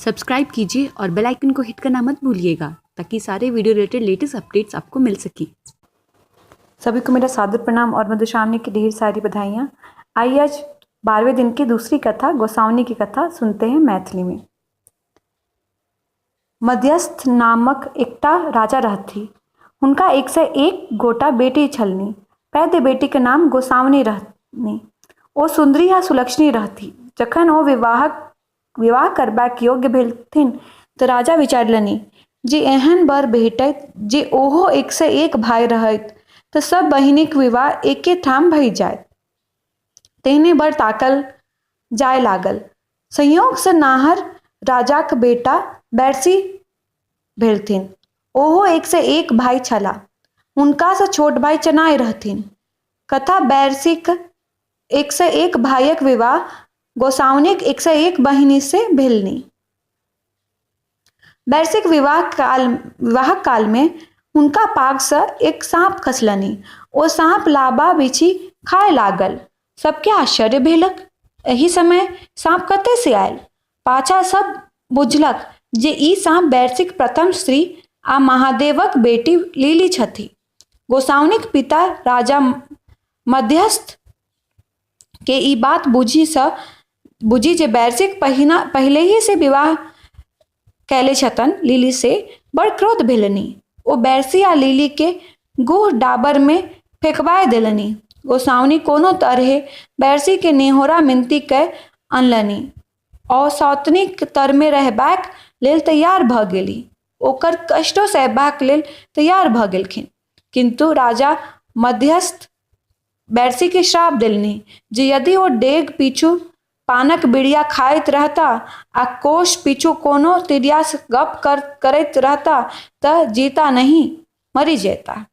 Subscribe कीजिए और बेल icon को हिट करना मत भूलिएगा ताकि सारे वीडियो रिलेटेड लेटेस्ट अपडेट्स आपको मिल सके। सभी को मेरा सादर प्रणाम और मधुश्रावणी की ढेर सारी बधाइयाँ। आइए आज 12वें दिन की दूसरी कथा गोसावनी की कथा सुनते हैं मैथिली में। मध्यस्थ नामक एकटा राजा रहथि। हुनका 101 गोटा बेटी छलनि। पैघ बेटीक नाम गोसावनी रहनि। ओ सुन्दरी आ सुलक्षणी रहथि। जखन ओ विवाह करबाक योग्य भेलथिन तऽ राजा विचारलनि जे एहन वर भेटैत जे ओहो 101 भाय रहैत तऽ सब बहिनिक विवाह एके ठाम भऽ जायत। तेहने वर ताकल जाय लागल। संयोगसँ नाहर राजाक बेटा बैरसी भेलथिन। ओहो 101 भाय छलाह। हुनकासँ छोट भाय चनाइ रहथिन। कथा बैरसीक 101 भायक विवाह गोसाउनिक 101 बहिनिसँ भेलनि। बैरसीक विवाहक कालमे हुनका पागसँ एक साँप खसलनि। ओ साँप लाबा बीछि खाय लागल। सबके आश्चर्य भेलक। एहि समय साँप कतयसँ आयल? पाछाँ सब बुझलक जे ई साँप बैरसीक प्रथम स्त्री आ महादेवक बेटी लीली छथि। गोसाउनिक पिता राजा मध्यस्थ के ई बात बुझि जे बैरसीक पहिलहि से विवाह कयले छथन लीली से बड़ क्रोध भेलनि। ओ बैरसी आ लीली के गुह डाबर में फेकबाय देलनि। गोसाउनि कोनो तरहे बैरसी के नेहोरा मिनती कय अनलनि। ओ सौतनीक तरमे रहबाक लेल तैयार भऽ गेली। ओकर कष्टो सहबाक लेल तैयार भऽ गेलखिन। किन्तु राजा मध्यस्थ बैरसी के श्राप देलनि जे यदि ओ डेग पीछू पानक बिड़िया खाइत रहता आ कोश पीछू कोनो तिरियासँ गप करैत रहता तऽ जीता नहि, मरि जेता।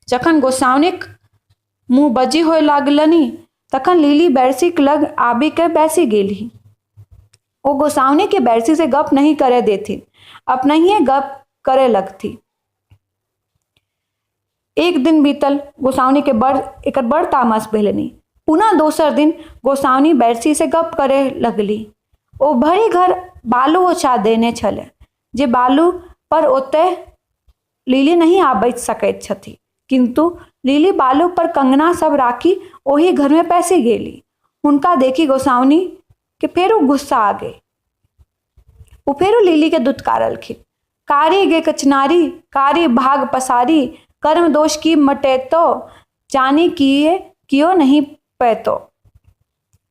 जखन गोसाउनिक मुँह बज्जी होय लागलनि तखन लीली बैरसीक लग आबि कऽ बैसि गेलीह। ओ गोसाउनिके बैरसीसँ गप नहि करय देथिन, अपनहिए गप करय लगथि। एक दिन बीतल, गोसाउनिके एकर बड़ तामस भेलनि। पुनः दोसर दिन गोसाउनि बैरसीसँ गप करय लगली। ओ भरि घर बालु ओछा देने छलै जे बालु पर ओतय लीली नहि आबि सकैत छथि। किन्तु लीली बालु पर कंगना सब राखि ओहि घरमे पैसि गेली। हुनका देखि गोसाउनि के फेरो गुस्सा आ गेल। ओ फेरो लीली के दुत्कारलखिन। कारी गे कचनारी, कारी भाग पसारी, कर्म दोष की मटेतो, जानी किए कियो नहीं पैतो।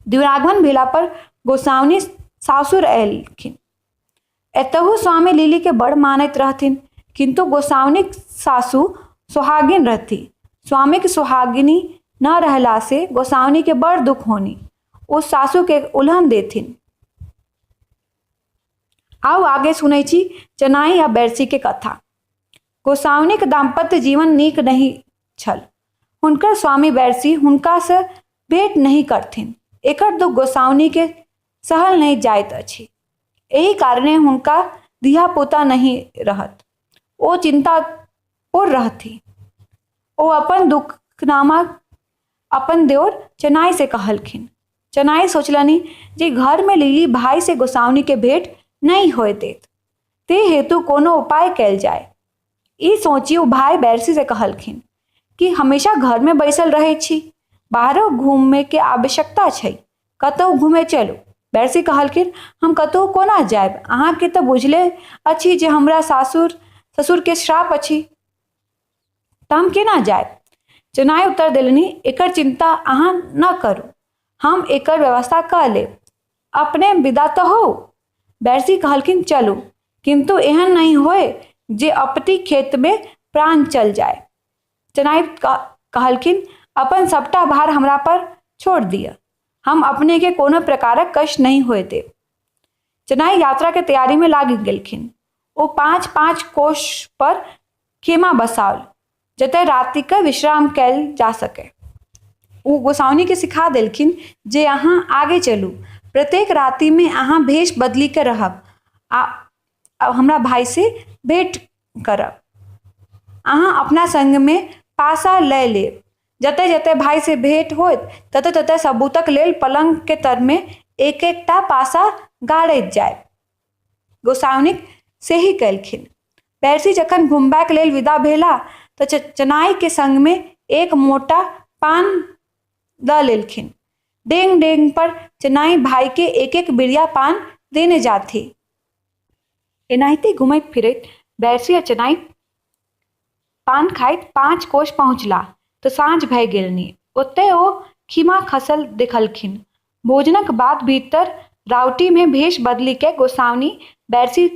द्विरागमन भेला पर गोसाउनि सासुर अयलखिन। एतहु स्वामी लीली के बड़ मानैत रहथिन, किन्तु गोसाउनिक सासु सोहागिन रहथि। स्वामीक सोहागिनी न रहला से गोसाउनि के बड़ दुख होनि। ओ सासु के उलहन देथिन। आउ आगे सुनै छी चनाइ आ बैरसी के कथा। गोसाउनिक दाम्पत्य जीवन नीक नहि छल। हुनकर स्वामी बैरसी हुनकासँ भेंट नहि करथिन। एकर दुख गोसाउनि के सहल नहि जाइत अछि। एहि कारणे हुनका धिया-पुता नहि रहत। ओ चिन्तापुर रहथि। ओ अपन दुखनामा अपन देओर चनाइ से कहलखिन। चनाइ सोचलनि जे घरमे लीली भाइ से गोसाउनि के भेंट नहि होय देत। ते हेतु कोनो उपाय कयल जाय। ई सोचि ओ भाय बैरसी से कहलखिन कि हमेशा घरमे बैसल रहै छी, बाहरो घूमय के आवश्यकता छै। कतहु घूमय चलू। बैरसी कहलखिन हम कतहु कोना जायब? अहाँके तऽ बुझले अछि जे हमरा सासुर ससुरके श्राप अछि। तऽ हम केना जायब? चुनाइ उत्तर देलनि एकर चिन्ता अहाँ न करू। हम एकर व्यवस्था कऽ लेब। अपने विदा तऽ होउ। बैरसी कहलखिन चलू, किन्तु एहन नहि होय जे अपटी खेतमे प्राण चल जाय। चनाइ कहलखिन अपन सभटा भार हमरा पर छोड़ि दिअ। हम अपनेके कोनो प्रकारक कष्ट नहि होय देब। चनाइ यात्राके तैयारीमे लागि गेलखिन। ओ 5-5 कोश पर खेमा बसाओल जतय रातिके विश्राम कयल जा सकय। ओ गोसाउनिके सिखा देलखिन जे अहाँ आगे चलू। प्रत्येक रातिमे अहाँ भेष बदलि कऽ रहब आ हमरा भाइसँ भेंट करब। अहाँ अपना संगमे पासा लय लेब। जतय-जतय भाइसँ भेंट होयत ततय-ततय सबूतक लेल पलंगके तरमे एक-एकटा पासा गाड़ैत जायब। गोसाउनिक सेही कयलखिन। बैरसी जखन घुमबाक लेल विदा भेलाह तऽ चनाइके संगमे एक मोटा पान लऽ लेलखिन। डेग-डेग पर चनाइ भाइके एक-एक बिरिया पान देने जाथि। एनाहिते घुमैत-फिरैत बैरसी आ चनाइ पान खाइत 5 कोस पहुँचलाह तऽ साँझ भए गेलनि। ओतय ओ खीमा खसल देखलखिन। भोजनक बाद भीतर राउटीमे भेष बदलि कए गोसाउनि बैरसी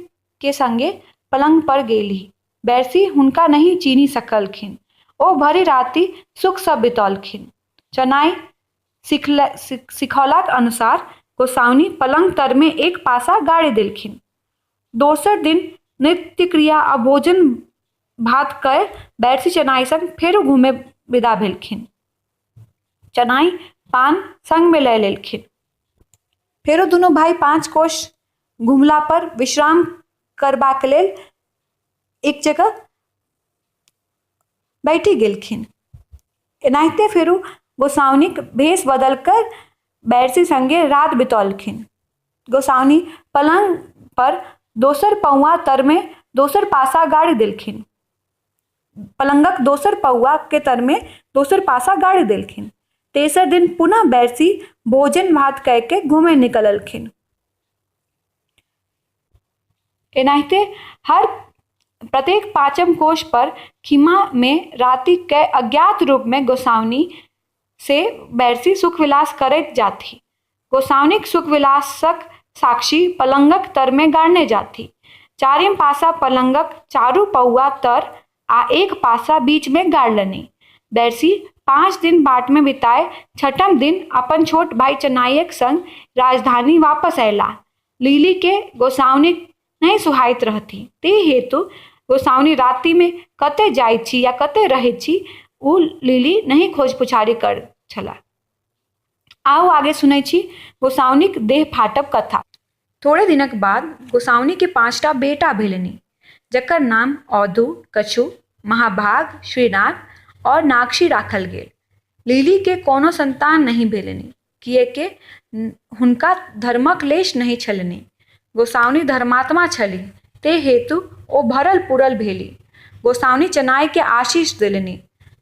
के संगे पलंग पर गेलीह। बैरसी हुनका नहि चीन्हि सकलखिन। ओ भरि राति सुख सँ बितौलखिन। चनाइ सिखौलाक अनुसार गोसाउनि पलंग तरमे एक पासा गाड़ि देलखिन। दोसर दिन नित्यक्रिया आ भोजन भात कए बैरसी चनाइ संग फेरो घुमय विदा भेलखिन। चनाइ पान संगमे लए लेलखिन। फेरो दुनू भाइ 5 कोस घुमला पर विश्राम करबाक लेल एक जगह बैठि गेलखिन। एनाहिते फेरू गोसाउनिक भेष बदलि कऽ बैरसी संगे राति बितौलखिन। गोसाउनि पलंग पर दोसर पौआ तरमे दोसर पासा गाड़ि देलखिन। पलंगक दोसर पौआ के तरमे दोसर पासा गाड़ि देलखिन। तेसर दिन पुनः बैरसी भोजन भात कए के घुमय निकललखिन। एनाहिते हर प्रत्येक 5म कोस पर खीमा मे राति कए अज्ञात रूप मे गोसाउनि से बैरसी सुख-विलास करैत जाथि। गोसाउनिक सुख-विलासक साक्षी पलंगक तरमे गाड़ने जाथि। चारिम पासा पलंगक चारू पौआ तर आ एक पासा बीचमे गाड़लनि। बैरसी 5 दिन बाटमे बिताय छठम दिन अपन छोट भाइ चनाइक संग राजधानी वापस अयलाह। लीली के गोसाउनिक नहि सुहाइत रहथि, तें हेतु गोसाउनि रातिमे कतय जाइत छी या कतय रहैत छी ओ लीली नहि खोज पुछारी करैत छलाह। आउ आगे सुनै छी गोसाउनिक देह फाटब कथा। थोड़े दिनक बाद गोसाउनि के 5टा बेटा भेलनि, जकर नाम औधू, कछु, महाभाग, श्रीनाग और नागशी राखल गेल। लीली के कोनो संतान नहि भेलनि, किएक हुनका धर्मक लेश नहि छलनि। गोसाउनि धर्मात्मा छलीह, तें हेतु ओ भरल पुरल भेलीह। गोसाउनि चनाइ के आशीष देलनि।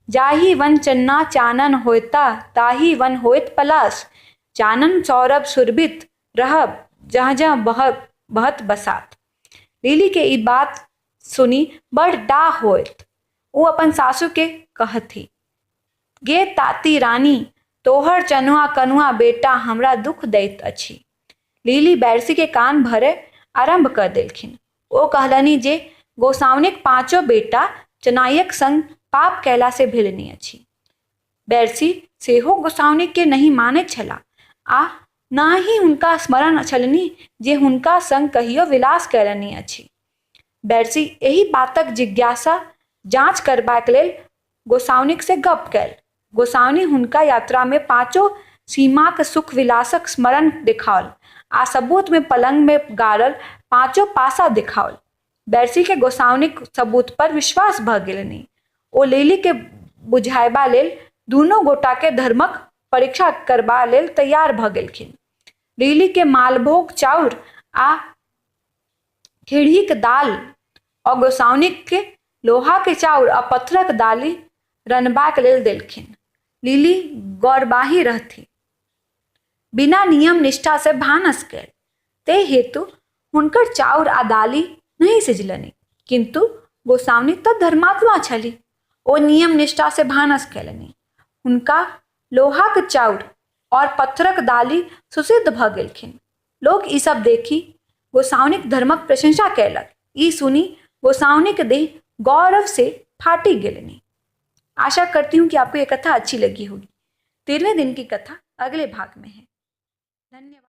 जाहि वन चन्ना चानन होयता ताहि वन होयत पलास। चानन सौरभ सुरभित रहब जह जह बहत बसात। लीली के ई बात सुनि बड़ डाह होइत। ओ अपन सासु के कहथि, गे ताती रानी, तोहर चनुआ कनुआ बेटा हमरा दुख दैत अछि। लीली बैरसी के कान भरय आरंभ कऽ देलखिन। ओ कहलनि जे गोसाउनिक 5 बेटा चनाइक संग पाप कयला से भेलनि अछि। बैरसी सेहो गोसाउनिक के नहि मानैत छलाह आ न ही हुनका स्मरण छलनि जे हुनका संग कहियो विलास कयलनि अछि। बैरसी एहि बातक जिज्ञासा जाँच करबाक लेल गोसाउनिक से गप कयल। गोसाउनि हुनका यात्रा मे 5 सीमाक सुख विलासक स्मरण देखाओल आ सबूत मे पलंग मे गाड़ल 5 पासा देखाओल। बैरसी के गोसाउनिक सबूत पर विश्वास भऽ गेलनि। ओ लीली के बुझायबा लेल दुनू गोटा के धर्मक परीक्षा करबा लेल तैयार भऽ गेलखिन। लीली के मालभोग चाउर आ खेड़हीक दालि आ गोसाउनिक के लोहा के चाउर आ पत्थरक दालि रन्हबाक लेल देलखिन। लीली गौरबाहि रहथि। बिना नियम निष्ठा से भानस कयल, ते हेतु हुनकर चाउर आ दालि नहि सिझलनि। किन्तु गोसाउनि तऽ धर्मात्मा छलीह। ओ नियम निष्ठा से भानस कयलनि। हुनका लोहाक चाउर और पत्थरक दालि सुसिद्ध भऽ गेलखिन। लोक ई सब देखि गोसाउनिक धर्मक प्रशंसा कयलक। ई सुनि गोसाउनिक देह गौरव से फाटि गेलनि। आशा करती हूँ कि आपको ये कथा अच्छी लगी होगी। 13वें दिन की कथा अगले भाग में है। धन्यवाद।